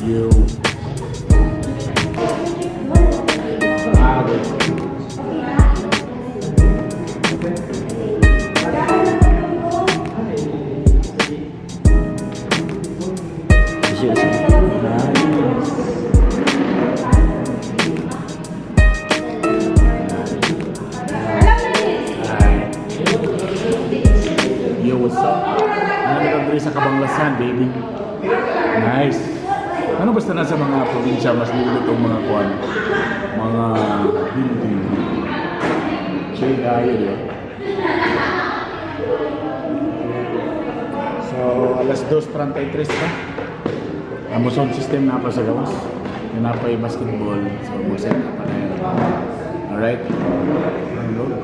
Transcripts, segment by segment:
Yo. Ah, okay. Nice. Hi. Yo, what's up? Ano na diri sa Kabanglasan, baby? Nice. Ano basta nasa mga probinsya, mas nindot ang mga kuan, mga building. Chill tayo, di ba? So, alas 2:33 pa. Ang sound system na pa sa gawas. Yun na pa yung basketball. So, maset na pa na yun. Alright. Ang load.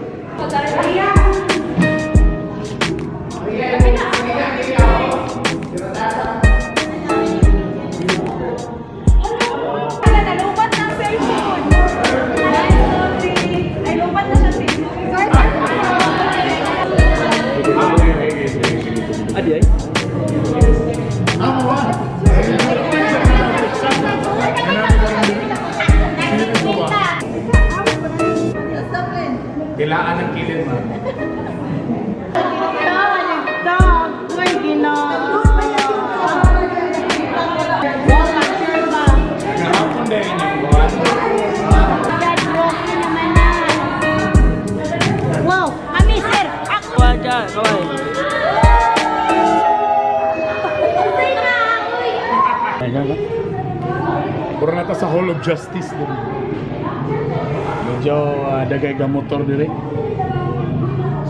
Nalubat na ang cellphone. Ay, sorry. Ay, lubat na siya cellphone. Adi ay. Ah, Kilaan ng kilid, ma'am. Uy, ginoo. Nagahapon din inyong buwan. Naman na. Wow, kami sir. Ako. Waja, kaway. Ay, nga. Puro na ta sa Hall of Justice din. Medyo dagay ka motor dire.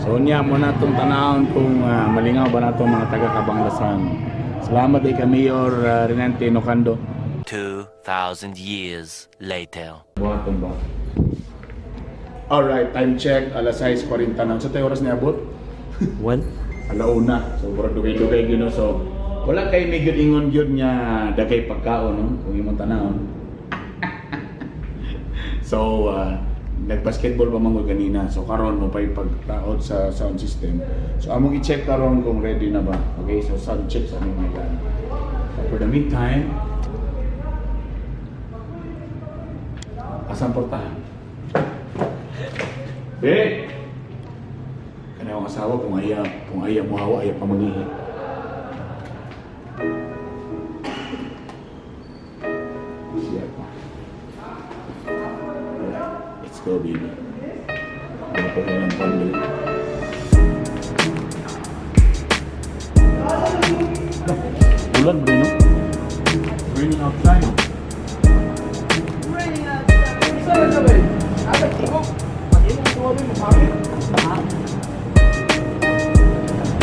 So niya mo na itong tanahon kung malingaw ba na itong mga taga-Kabanglasan. Salamat ay ka Mayor Renante Nocando. 2,000 years later. Buhaton ba? Alright, time check. Alas 6:40 na. Sa tayo oras niya abot? One. Alauna. So, murag dugay-dugay gyud no. So, wala kay may gyud ingon gyud nga dagay pagkaon no kung imong tanawon. So, nag-basketball pa man ko ganina. So, karon mo pa'y pagtaod sa sound system. So, among i-check karon kung ready na ba. Okay, so sound check sa among mga. So, for the meantime, asan portahan? Be! Kanang akong asawa kung ayaw mo hawa, ayaw pa mangihi. Siya pa. Alright, let's go, baby. Ano po kayo ng pandali? Ulan bro, no? Raining outside. Saan na ba? Ata kiko. Mag-inom ko kami mapamit. Ha?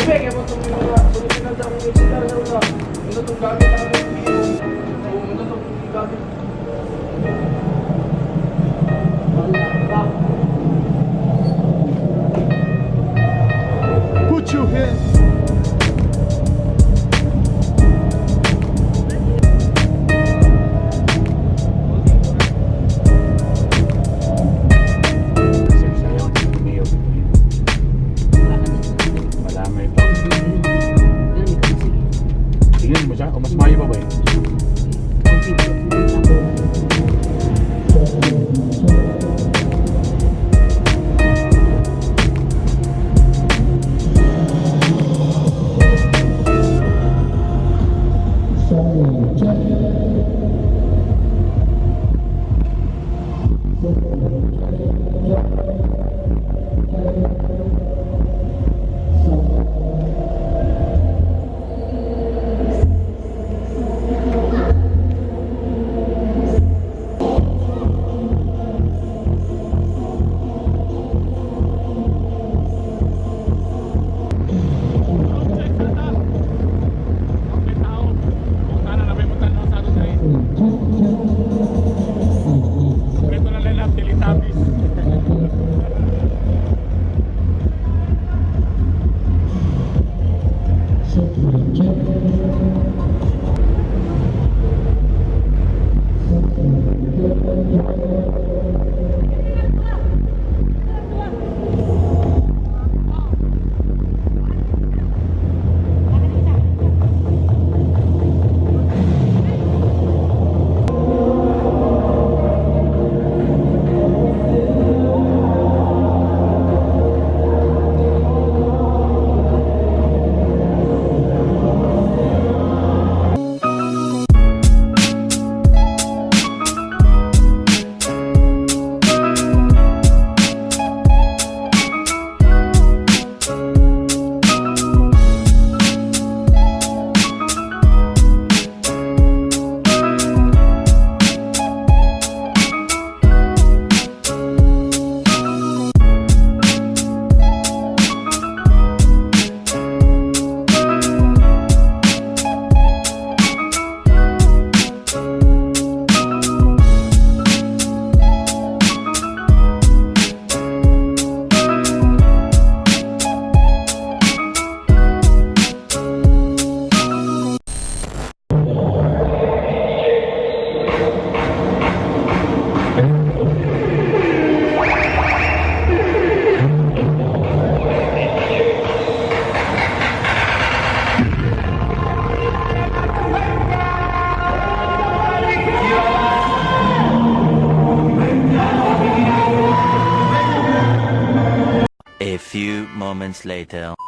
Ibe kay mo itong mga solusyonan sa akong sila sa una. Ano itong gamit namin? Ano itong gamit? Wala ba? Put your hands. Malamay pa. Tingnan mo siya, o mas mayo pa ba yun? Moments later.